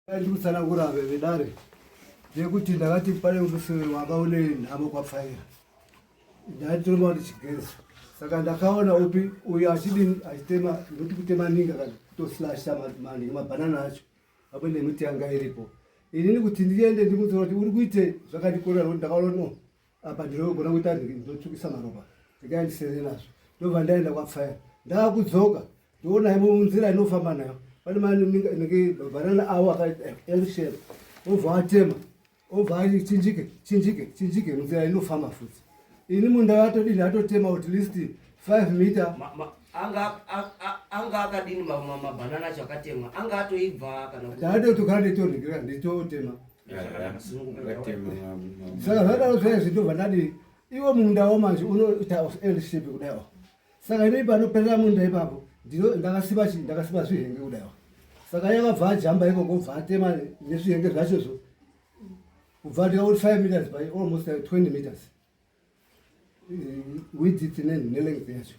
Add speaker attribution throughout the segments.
Speaker 1: Ndikutsanangura vedare yekuti ndakati pane musi wanga une nhamo kwapfaira ndaitorema kuti chigezi saka ndakaona upi uyo achidini achitema ndoti kutema ninga kana kutoslasha maningi mabhanana acho pamwe nemiti yanga iripo inini kuti ndiende ndimudzora kuti uri kuite zvakandikorera nokuti ndakaona no apa ndinogona kuita ndinotsvukisa maropa ndikaendisere nazvo ndobva ndaenda kwapfaya ndakudzoka ndoona imo nzira inofamba nayo pane manenge bhanana avo akaita L-shape obva atema obva achinjike chinjike chinjike munzira inofamba futi ini munda atodini atotema at least 5 meter
Speaker 2: anga akadini mabhanana acho akatemwa anga atoibva kana
Speaker 1: ndaatotokana nditonhingira nditotema saka zvadaro zvaya zvindobva ndadii iwo munda wamanje unoita L shape kudaiwo saka inei panoperera munda ipapo ndakasiba chi ndakasiba zvihenge kudaiwa saka yakabva ajamba ikoko bva atema nezvihenge zvachozvo kubva ndikakuti 5 meters by almost 20 meters width nelength yacho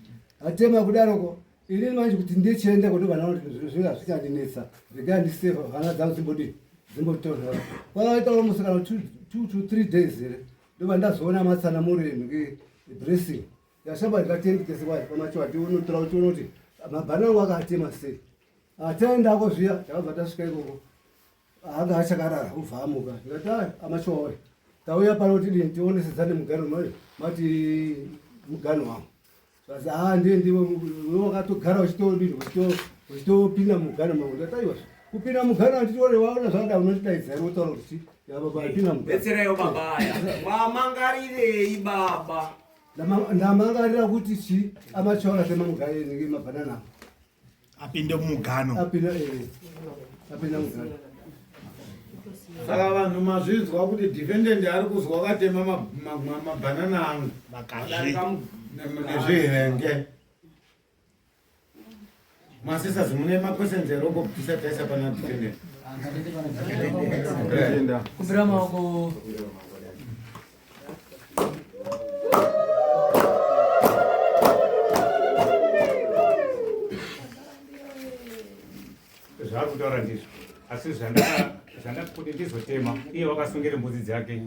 Speaker 1: atema kudaroko ini manje kuti ndichienda kuti vana kuti zviro zvinga zvikandinetsa regai ndiseva hana dzangu dzimbodii dzimbotonhora kwakaita almost kana 2 to 3 days here ndobva ndazoona matsana murimi blessing Yashamba ndikatendi tese kwacho pamacho ati unotora uchiona kuti mabhana angu akatema sei. Ataendako zviya takabva tasvika ikoko. Anga achakarara ubva amuka. Ndikati ah amacho wawe. Tauya pano tidini tionesedzane mugano mayo mati mugano wangu. Zvazi ah ndiye ndiwe wakatogara uchitodini uchitopinda mugano mangu. Ndikati aiwa kupinda mugano handiti ore waona zvakadai unotidaidza here wotaura kuti ya baba apinda mugano.
Speaker 2: Betsereyo baba aya. Mwamangarirei baba.
Speaker 1: Ndamangarira kuti chi amachola semamugaye mabhanana
Speaker 3: apinde mugano
Speaker 1: apinda eh, apinda mugano
Speaker 4: saka vanhu mazvinzwa kuti defendant ari kuzwa akatema mabhanana angu nezvihenge Masisas mune maquestions here okubvisa taisa pana defendant?
Speaker 5: Kumbira maoko.
Speaker 6: Zvaari kutaura ndizvo asi zvandakuti ndizotema iye wakasungire mbudzi dzake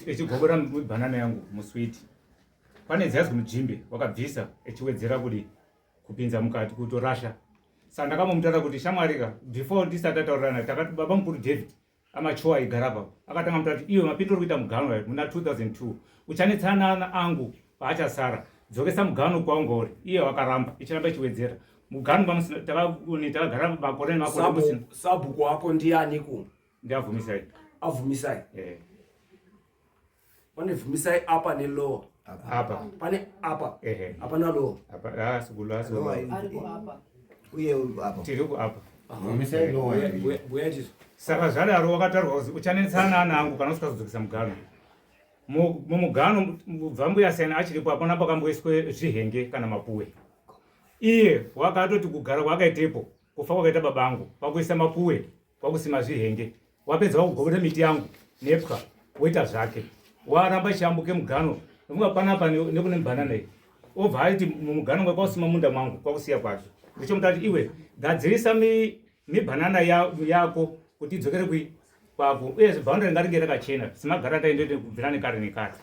Speaker 6: echigobora mibhanana yangu muswiti pane dzaizi mujimbe wakabvisa echiwedzera kudi kupinza mukati kutorasha sa ndakamomutaura kuti shamwarika before ndisati tataurirana takati baba mukuru david amachowa aigara apa akatanga mutaura kuti iwe mapindiro kuita mugano muna 2002 uchanetsana angu paachasara dzokesa mugano kwaunga uri iye wakaramba ichiramba ichiwedzera mugano takagara makore nemakore
Speaker 2: sabhuku wako ndiani ku
Speaker 6: ndiavumisai
Speaker 2: avumisai eh. Pane vumisai apa ne lower.
Speaker 6: Apa.
Speaker 2: Pane apa. Ehe. Hapana lower.
Speaker 6: Apa ah sukulu ah sukulu.
Speaker 5: Apa.
Speaker 7: Uye apa.
Speaker 6: Tiri ku apa.
Speaker 4: Vumisai lower.
Speaker 2: Buya ndizo.
Speaker 6: Saka zvadaro wakatarwa kuzi uchanetsana ana angu kana usikazodzokesa mugano. Mumugano kubva mbuya sena achiripo hapana pakamboiswe zvihenge kana mapuwe. Iye wakatoti kugara kwakaitepo kufa kwakaita baba angu pakuisa mapuwe kwakusima zvihenge wapedza wakugovera miti yangu nepwa woita zvake waramba ichiyambuke mugano nokunga panapa nekune mubhanana iyi obva aiti mumugano mwe kwausima munda mwangu kwakusiya kwake ndichomuta kuti iwe gadzirisa mibhanana yako kuti idzokere kui kwako uyezve bhaundari ngaringe rakachena semagara ataendoite kubvira nekare nekare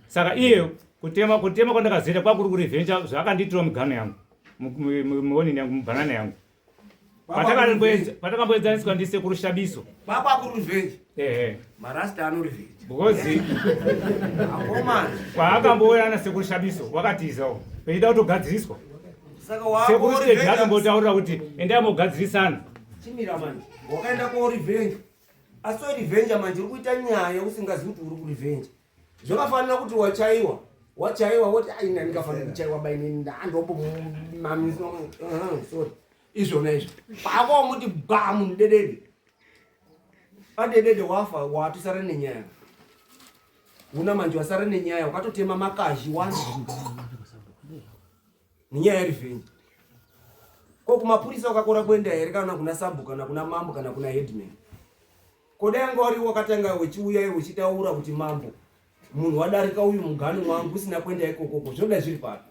Speaker 6: saka iye kutema kutema kwandakazoita kwakuri kurevhenja zvaakandiitirawo migano yangu muonini yangu mubhanana yangu patakamboedzaniswa ndisekuru shabiso
Speaker 2: baba kuri revenge
Speaker 6: ehe
Speaker 2: marasta ano revenge
Speaker 6: because
Speaker 2: akomana
Speaker 6: paakambouya na sekuru shabiso wakatizawo pechida kutogadziriswa
Speaker 2: saka wako
Speaker 6: sekuru stage akambotaurira kuti endai mogadzirisana
Speaker 2: chimira manje wakaenda ko revenge asi revenge manje uri kuita nyaya usingazivi kuti uri ku revenge Zvakafanira kuti wachaiwa wachaiwa woti aina ndingafanira kuchaiwa bainini ndandombomamisa sorry izvona izvo pako muti bha munhu dedede padedede wafa watusara nenyaya una manje wasara nenyaya wakatotema makazhi wani nenyaya yerevenge ko kumapurisa wakakora kuenda here kana kuna sabhu kana kuna mambo kana kuna headman Ko dai anga uri wakatanga wechiuya iwe uchitaura kuti mambo munhu wadarika uyu mugano wangu usina kuenda ikokoko zvinoda zviri papi?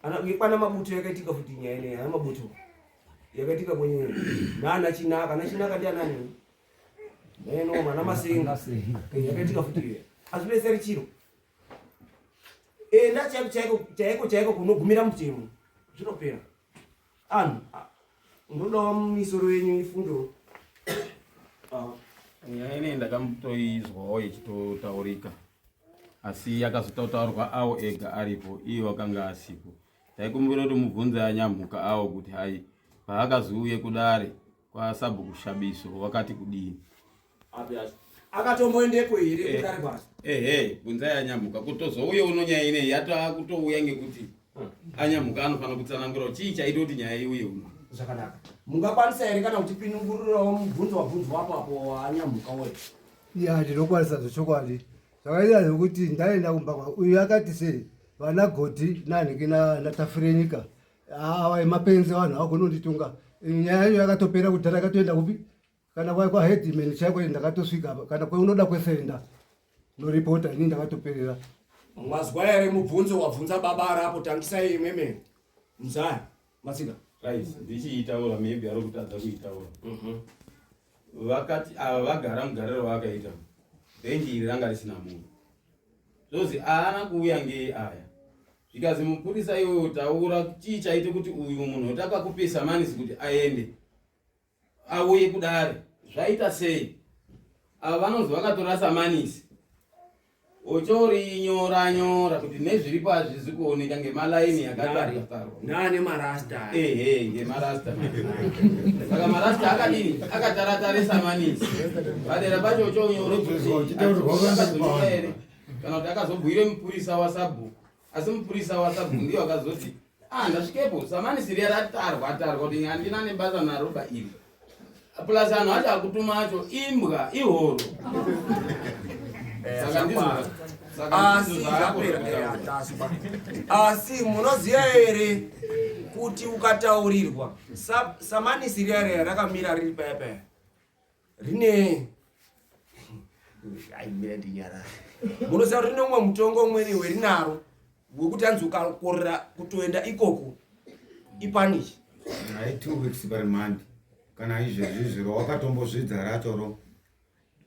Speaker 2: Ana kwana mabuto yakaitika futi nyaya ineyi ana mabuto. Yakaitika kwenye nana Chinaka, na Chinaka ndianani? Neno mwana Masenga. Yakaitika futi iyo. Azvibetseri chiro. Enda chaiko chaiko chaiko chaiko kunogumira mutemo. Zvinopera. Anhu ndodawo misoro yenyu ifungewo.
Speaker 7: Nyaya ineyi ndakambotoizwawo ichitotaurika asi yakazototaurwa awo ega aripo iye wakanga asipo. Taikumbira kuti mubvunze anyamhuka awo kuti hai paakazouye kudare kwasabhuku Shabiso wakati kudini.
Speaker 2: Akatomboendeko here kudare kwacho?
Speaker 7: Ehe, bvunzai anyamhuka kutozouye uno nyaya ineyi yataakutoouya ngekuti anyamhuka anofanira kutsanangura kuti chii chaita kuti nyaya iuye uno.
Speaker 2: Zvakanaka. Mungakwanisa here kana kutipinungurirawo mubvunzo wabvunzwa apo apo anyamhuka woye?
Speaker 1: Ya, ndinokwanisa zvechokwadi. Zvakaita zvekuti ndaenda kumba kwa uyu akati sei vana Godi nanhingi naTafirenyika ava mapenzi vanhu havagoni kunditunga. Nyaya iyo yakatopera kudhara yakatoenda kupi kana kwa kwa headman chaiko ndakatosvika apa kana kweunoda kwese enda noripota ini ndakatoperera.
Speaker 2: Mwazwa here mubvunzo wabvunza baba arapo tangisai imweme muzaya Matsika.
Speaker 7: Right, ndichiitaura maybe ari kutadza kuitaura. Vakati ava vagara mugariro waakaita bhenji iri ranga risina munhu. Zvozi aana kuuya ngei aya. Zvikazi mupurisa iwewe taura chii chaite kuti uyu munhu takakupe samanisi kuti aende auye kudare zvaita sei? Ava vanonzi vakatora samanisi ochorinyora nyora kuti nezviripo hazvizi kuoneka ngemalaini yakatarwa tarwa
Speaker 2: Nane marasta.
Speaker 7: Ehe, ngemarasta. Saka marasta akadini? Akataratare samanisi. Padera pacho ochonyora kuti akazonyora here kana kuti akazobhuire mupurisa wasabhuku. Asi mupurisa wasabhuku ndiye wakazoti ah ndasvikepo samanisi riya ratarwa tarwa kuti handina nebasa naro ba iri. Plus anhu acho akutuma acho imbwa ihoro. Saka ndizvo saka
Speaker 2: Asi
Speaker 7: ndizvo
Speaker 2: zvapera
Speaker 7: zvaako.
Speaker 2: atasi ba. Asi munoziva here kuti ukataurirwa samanisi riya riya rakamira riri paya paya rine aimira ndinyarara munoziva kuti rine umwe mutongo umweni werinaro wekuti anzi ukakorera kutoenda ikoko ipanishi.
Speaker 4: Hai 2 weeks paremand kana izvezvi zviro wakatombozvidza rachoro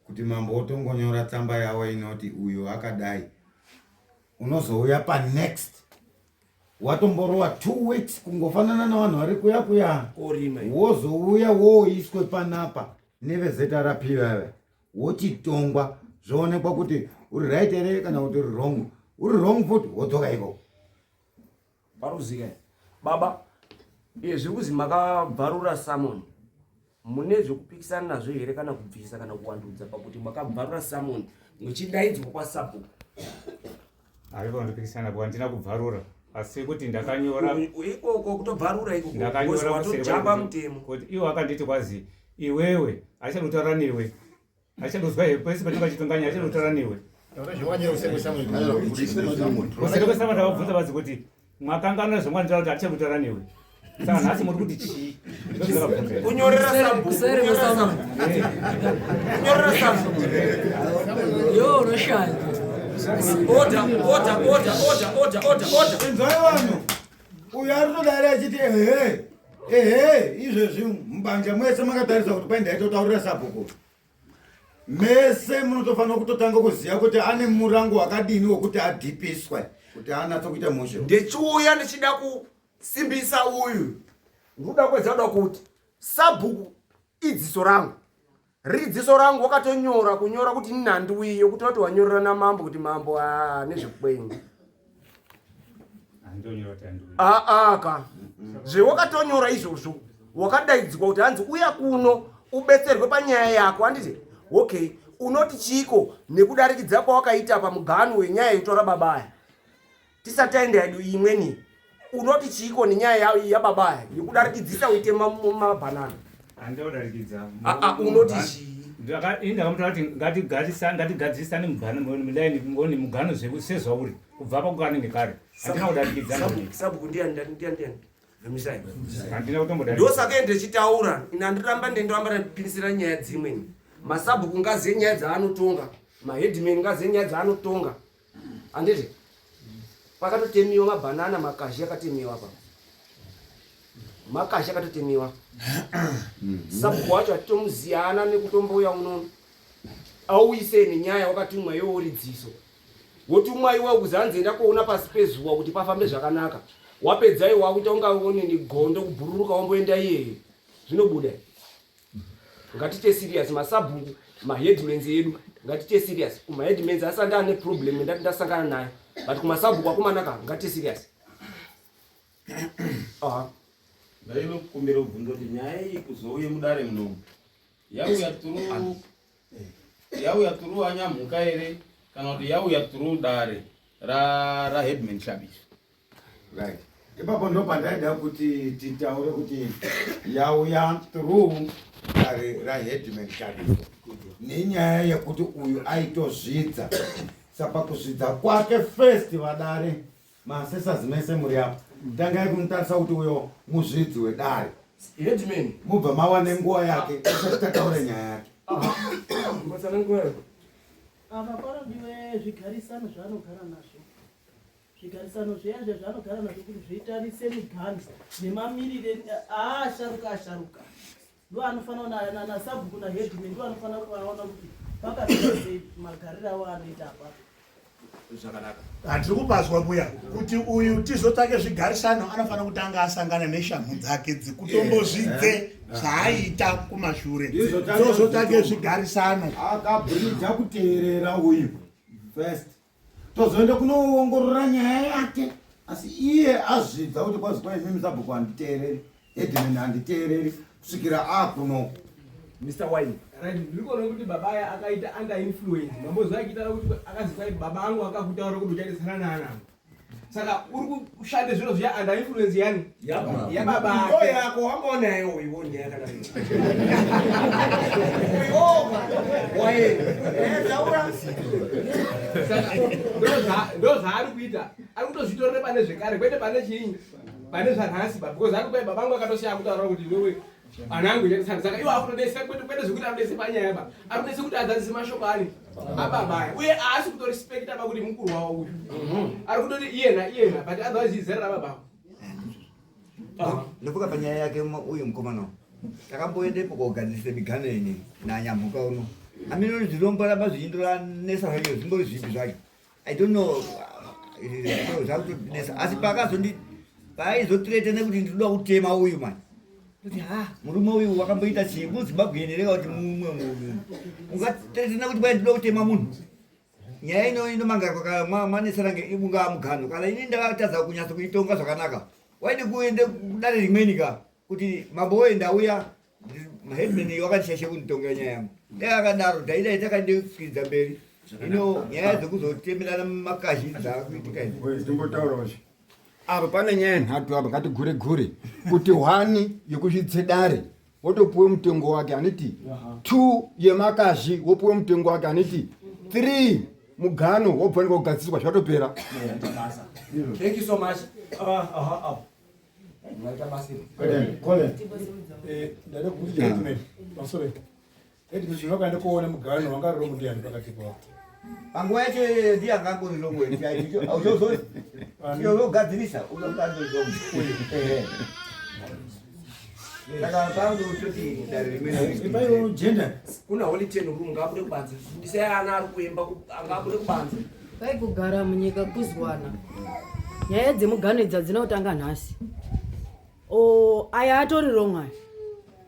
Speaker 4: kuti mambo otongonyora tsamba yawo inoti uyu akadai unozouya panext watomborowa 2 weeks kungofanana navanhu vari kuya kuya
Speaker 2: Korima.
Speaker 4: wozouya woiswe panapa neveZRP vave wochitongwa zvoonekwa kuti uri right here kana kuti uri wrong, uri wrong futi wodzoka ikoko.
Speaker 2: Paruzika baba, iye zviri kuzi makabvarura summon mune zvekupikisana nazvo here kana kubvisa kana kuwandudza pakuti makabvarura summon muchidaidzwa kwasabhuku?
Speaker 6: Haiva ndipikisana po handina kubvarura asi kuti ndakanyora
Speaker 2: Ikoko kutobvarura ikoko
Speaker 6: ndakanyora
Speaker 2: watojamba mutemo.
Speaker 6: Kuti iwo akanditi kwazi iwewe achadi kutaura newe, achadi kuzwa here pese patinenge achitonganya, achadi kutaura newe. Kuseri kwesama ndakabvunza badzi kuti mwakanganwa zvamwanitaura kuti achadi kutaura newe, saka nhasi muri kuti chii? Ndozvandakabvunza.
Speaker 2: Kunyorera sabhuku.
Speaker 5: Kuseri
Speaker 2: Kunyorera
Speaker 5: kwesummon.
Speaker 2: sabhuku. Kunyorera sabhuku.
Speaker 5: Yo unoshanda.
Speaker 2: Order, order, order, order, order, order, order.
Speaker 4: Inzwai vanhu, uyu ari kutodari achiti ehe ehe izvezvi mubanja mwese makatarisa kuti kwai ndaitotaurira sabhuku mese munotofanira kutotanga kuziva kuti ane murango wakadini wekuti adhipiswe kuti anatso kuita mushe.
Speaker 2: Ndichiuya ndichida kusimbisa uyu, ndikuda kwedza kuda kuti sabhuku idziso rangu riri dziso rangu wakatonyora kunyora kuti nhandiwiyo kuti wati wanyorera namambo kuti mambo nezvekwenyu.
Speaker 6: Handonyora kuti handiuyi.
Speaker 2: Aa ka zvewakatonyora izvozvo wakadaidzwa kuti hanzi uya kuno ubetserwe panyaya yako, handiti? Okay, unoti chiko nekudarikidza kwawakaita pamugano wenyaya yekutora babaya tisati taenda yedu imweni? Unoti chiko nenyaya yababaya yekudarikidzisa uite mabhanana?
Speaker 6: Handinodarikidza.
Speaker 2: Aa, unoti chii?
Speaker 6: Ini ndakamutaura kuti ngatigadzirisane mugano mulaini ngoni mugano sezvauri kubva pakukane nekare, handina kudarikidza.
Speaker 2: Sabhuku ndiani ndiani ndiani? Vhemisai.
Speaker 6: Handina kutombodarikidza.
Speaker 2: Ndosaka ndichitaura ina ndiramba ndendoramba ndapinisira nyaya dzimweni. Masabhuku ngaziye nyaya dzaanotonga, maheadman ngaziye nyaya dzaanotonga, handiti? Pakatotemiwa mabhanana makazhi akatemiwa pa. Makasha akatotemiwa. Sabhuku wacho atitomuziyana nekutombouya unono. Auise nenyaya wakatumwa iwe uri dziso. Wotumwa iwe kuzi hanzi enda koona pasi pezuva kuti pafambe zvakanaka. Wapedza iwe wakuita unga une gondo kubhururuka wamboenda iyeye. Zvinobuda. Ngatite serious masabhuku, maheadmans edu. Ngatite serious. Kumaheadmans asati ane problem ndati ndasangana nayo. But kumasabhuku akomana ka ngatite serious. Aha.
Speaker 7: Ndaive kukumbira kubvunza kuti nyaya iyi kuzouye mudare munomu yauya through yauya through anyamhuka here kana kuti yauya through dare ra ra headman Shabiso.
Speaker 4: Right. Ipapo ndo pandaida kuti titaure kuti yauya through dare raheadman Shabiso nenyaya yekuti uyu aitozvidza saka kuzvidza kwake first vadare maassessors mese muri apa tangai kumutarisa kuti uyo muzvidzi wedare
Speaker 2: Headman.
Speaker 4: Mubva mawa nenguva yake tisati tataura nyaya yake.
Speaker 8: Apa panodiwe zvigarisano zvaanogara nazvo. Zvigarisano zviya zviya zvaanogara nazvo kuti zvitarise miganhu nemamirire aasharuka asharuka. Ndo anofanira nasabhuku naheadman ndo anofanira kuvaona kuti pakafira sei magariro avo anoita apa.
Speaker 3: Zvakanaka. Hatiri kupazwa mbuya kuti uyu tizotsvake zvigarisano anofanira kutanga asangana neshamhu dzake dzikutombozvidze eh. zvaaita kumashure tozotsvake zvigarisano.
Speaker 4: Akabhurija kuteerera uyu first tozoenda kunoongorora nyaya yake asi iye azvidza kuti kwazi kwa imimi sabhuku handiteereri headman handiteereri kusvikira akuno
Speaker 2: Mr. Wine.
Speaker 9: Right, ndiri kuona kuti baba aya akaita under influence. Mamboziva akitaura kuti akazi kwai baba angu akakutaura kuti uchaendesana naana. Saka uri kushanda zviro zviya under influence yani? Yababa.
Speaker 2: Ndo yako wamboona iwe uiwo nyaya kana. Uiwo. Waye. Eh, taura.
Speaker 9: Saka ndo zvaari kuita. Ari kutozvitorera pane zvekare kwete pane chii? Pane zvanhasi ba because ari kwai baba angu akatosiya kutaura kuti iwewe anangu chakasana saka iwo akutodesa kwete kwete zvekuti anodesa panyaya ba arikudesa kuti adzadzise mashoko ani ababa aya uye aasi kutorespekta ba kuti mukuru wavo uyu ari kutoti iyena iyena but otherwise izera rababa
Speaker 10: ndofuka panyaya yake uyu mukomana takamboendepo kogadzirisa migano ini nanyamhuka uno amino zvinomboramba zvichindoranesa zvacho zvimbori zvipi zvacho I don't know zvakutonetsa asi paakazondi paaizotireta nekuti ndinoda kutema uyu mani kuti ha murume uyu wakamboita chii muzimbabwe yendereka kuti mumwe munhu ungatireta nekuti kwai ndinoda kutema munhu nyaya ino inomangarwa manetsana ungaa mugano kana ini ndakatadza kunyatso kuitonga zvakanaka waide kuende kudare rimweni ka kuti mambo woye ndauya Headman wakandishaisha kunditongera nyaya yangu. Dai akadaro taidai takandikwidza mberi. Ino nyaya dzekuzotemerana makazhi dzakuitika idzi.
Speaker 11: Timbotaurawo zve. Apa pane nyaya nhatu apa ngati gure gure kuti hwani yekuzvidze dare wotopuwe mutengo wake aniti two yemakazhi wopuwe mutengo wake aniti three mugano wobvanika kugadziswa zvatopera.
Speaker 2: Thank you so much.
Speaker 1: Ndada kuti headman pamusoro headman zvinokaenda kuona mugano wanga ari rongo ndiani pakati pavo
Speaker 10: panguva yacho iyoyo ndiye anga angori rongo uchozogadzirisa angori rongo saka paanototi dare rimwe
Speaker 2: jenda kuna holy ten room ngaabude kubanze budisai ana ari kuemba angaabude kubanze
Speaker 5: Kwai kugara munyika kuzwana. Nyaya dzemugano idzi hadzina kutanga nhasi. O, aya atori wrong aya.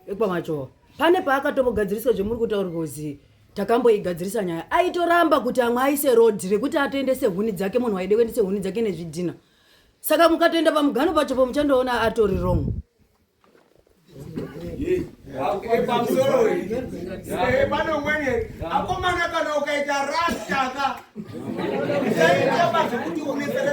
Speaker 5: EkwaMachowa. Pane paakatombogadziriswa zvemuri kutaura kuzi takamboigadzirisa nyaya. Aitoramba kuti amwe aise road rekuti atoendese huni dzake munhu waide kuendese huni dzake nezvidhina. Saka mukatoenda pamugano pacho pomuchandoona atori wrong.
Speaker 2: Pamusoro pane umweni akomana kana ukaita rastaka usaita pazvekuti unetseke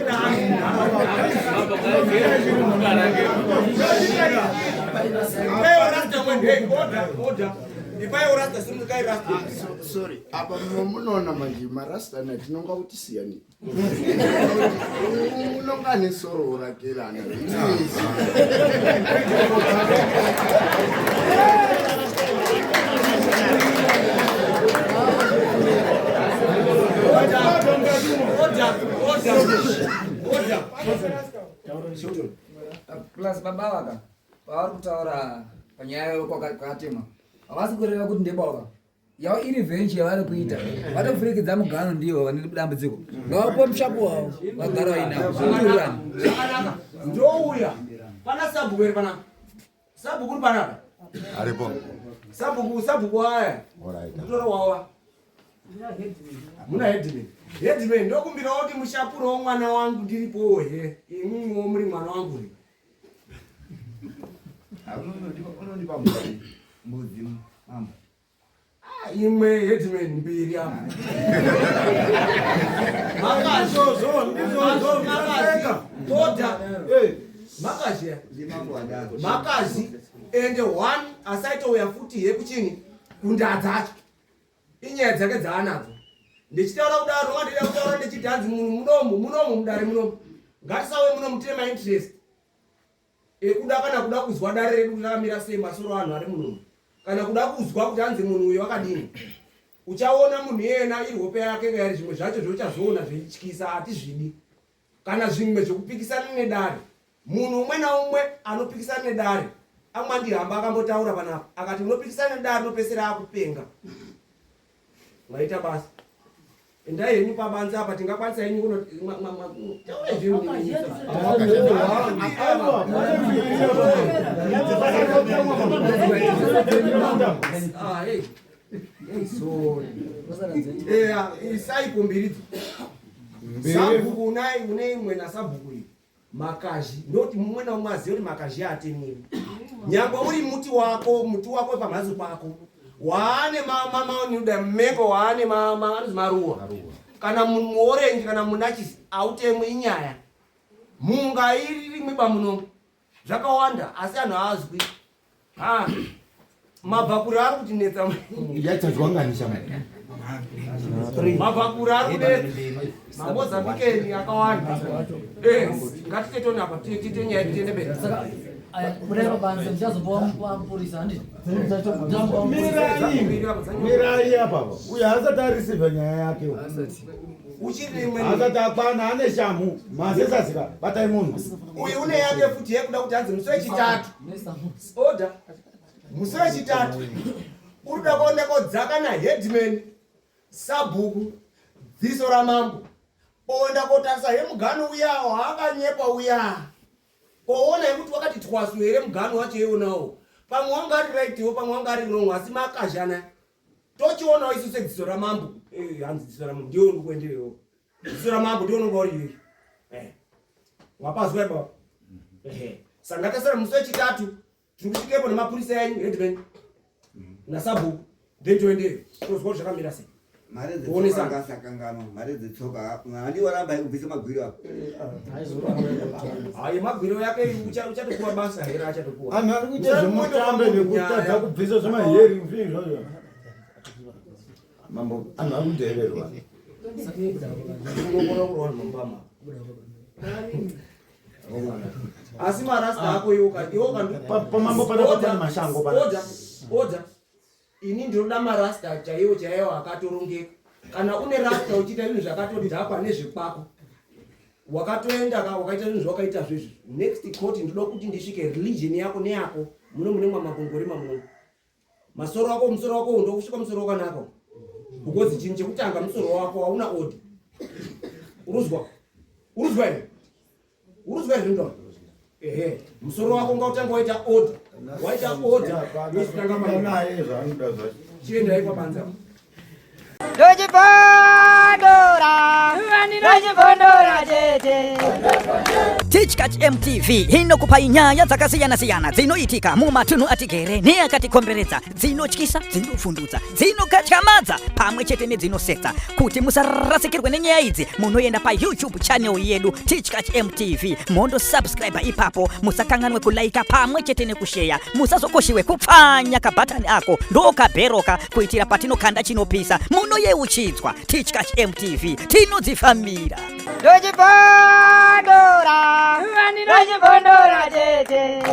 Speaker 12: nasorry apa munoona manje marasta natinonga kuti siyani unonga nesoro rake rana
Speaker 2: Plus baba vaka.
Speaker 13: Pavari kutaura panyaya yekwakatema havasi kureva kuti ndebaba yavo iri venji yavari kuita vatopfurikidza mugano ndivo vane dambudziko ngavapuwe mushapu wavo vagara vainavo zvinoturirana
Speaker 2: Zvakanaka. Ndouya. Pana sabhuku here panapa? Sabhuku uri panapa?
Speaker 4: Aripo.
Speaker 2: Sabhuku, sabhuku aya.
Speaker 4: Alright.
Speaker 2: Mutoro wawa. Muna headman. Headman ndokumbirawo kuti mushapurewo mwana wangu ndiripowo here. Imwimwiwo muri mwana wangu here.
Speaker 10: Unondipa mbudzi. Mbudzi mama.
Speaker 2: Ah, imwe headman mbiri apa. Makazi.
Speaker 4: Ndizvozvo, ndizvozvo,
Speaker 2: Makazi. Order. Makazi. Makazi ende one asaitouya futi yekuchini kundaa dzacho. Inyaya dzake dzaanadzo. Ndichitaura kudaro ndinoda kutaura ndichiti hanzi munhu munomu munomu mudare munomu. Ngatisawe munomu tine mainterest ekuda kana kuda kuzwa dare redu kuti rakamira sei masoro anhu ari munomu. Kana kuda kuzwa kuti hanzi munhu uyu wakadini. Uchaona munhu iyena iri hope yake yari zvimwe zvacho zvauchazoona zveityisa hatizvidi. Kana zvimwe zvekupikisana nedare. Munhu umwe naumwe anopikisana nedare. Amwandihamba akambotaura panapa akati unopikisana nedare unopedzisira akupenga. Maita basa. Endai henyu pabanze apa tingakwanisa henyu kuno taurai zvenyu. Ah, hey. Hey, sorry. Eh, isaipo mbiridzo. Sabhuku unai une imwe nasabhuku iyi. Makazhi ndoti mumwe naumwe azive kuti makazhi atemiwi. Nyangwe uri muti wako, muti wako pamhatso pako. Waane mauda meko waane anonzi maruwa. Kana muorenji kana munachisi autemwi inyaya. Munga iri rimwe bamuno. Zvakawanda asi anhu haazwi. Ha. Mabvakure ari kutinetsa.
Speaker 4: Yachadzwa ngani shamwari?
Speaker 2: Mabvakure ari kunetsa. Mamozambikeni akawanda. Eh, ngatite apa tiite nyaya tiende mberi.
Speaker 8: Budai pabanze ndichazopuwa mupurisa handiti?
Speaker 4: Mirai, mirai apa. Uyu haasati areceive nyaya yake.
Speaker 2: Uchiri
Speaker 4: Haasati akwana ane shamhu. Masesasika, batai munhu.
Speaker 2: Uyu une yake futi yekuda kuti hanzi musi wechitatu. Order. Musi wechitatu. Uri kuda kuenda kodzaka naheadman, sabhuku, dziso ramambo. Oenda kotarisa hemugano uya waakanyepa uya. Oona yekuti wakati twasu here mugano wacho iwonawo. Pamwe wanga ari right pamwe wanga ari wrong asi makazhana. Tochionawo isu sedziso ramambo. Eh, hanzi dziso ramambo ndiwe uri kuenderewo. Dziso ramambo ndiwe unonga uri iyoyo. Eh. Wapazwa baba. Ehe. Saka ngatasara musi wechitatu tiri kusvikepo nemapurisa enyu headman nasabhuku then toendeyo tozwa kuti zvakamira sei.
Speaker 10: Mare dzetsoka
Speaker 2: Kuonesana.
Speaker 10: ngasakanganwa. Mare dzetsoka handiwaramba kubvisa magwiro apo.
Speaker 2: Hayi magwiro yake uchatopuwa basa here achatopuwa.
Speaker 4: Anhu ari kuita zvemutambe nekutadza kubvisa zvemaheri zvii izvozvo. Mambo, anhu ari kudheererwa.
Speaker 2: Unogona kurwa mambama. Asi marasta ako iwo ka iwo ka
Speaker 4: Pamambo panapa pane mashango pana.
Speaker 2: Order, order. Ini ndinoda marasta chaiwo chaiwo akatorongeka. Kana une rasta uchiita zvinhu zvakatodhakwa nezvekwako. Wakatoenda ka wakaita zvinhu zvawakaita zvezvi. Next court ndinoda kuti ndisvike religion yako neyako muno mune mwamagongorima muno. Masoro ako musoro wako ndokusvika musoro wakanaka. Because chinhu chekutanga musoro wako hauna order. Uruzwa. Uruzwa here? Uruzwa here zvinotaura? Ehe, musoro wako ngautanga waita order. Waita order, wozotanga
Speaker 4: Naye
Speaker 2: manje.
Speaker 4: zvaanoda zvacho.
Speaker 2: Chiendai pabanze apo.
Speaker 14: Ndochibondora, ndochibondora chete.
Speaker 15: Tichkach MTV inokupai nyaya dzakasiyana-siyana dzinoitika mumatunhu atigere neakatikomberedza, dzinotyisa, dzinovhundutsa, dzinokatyamadza pamwe chete nedzinosetsa. Kuti musarasikirwe nenyaya idzi, munoenda paYouTube channel yedu Tichkach MTV, mondosubscribe ipapo, musakanganwe kulaika pamwe chete nekusheya, musazokoshiwe kupfanya kabhatani ako ndokabheroka kuitira patinokanda chinopisa munoyeuchidzwa. Tichkach MTV tinodzifambira.
Speaker 14: Ndochibondora, ndochibondora chete.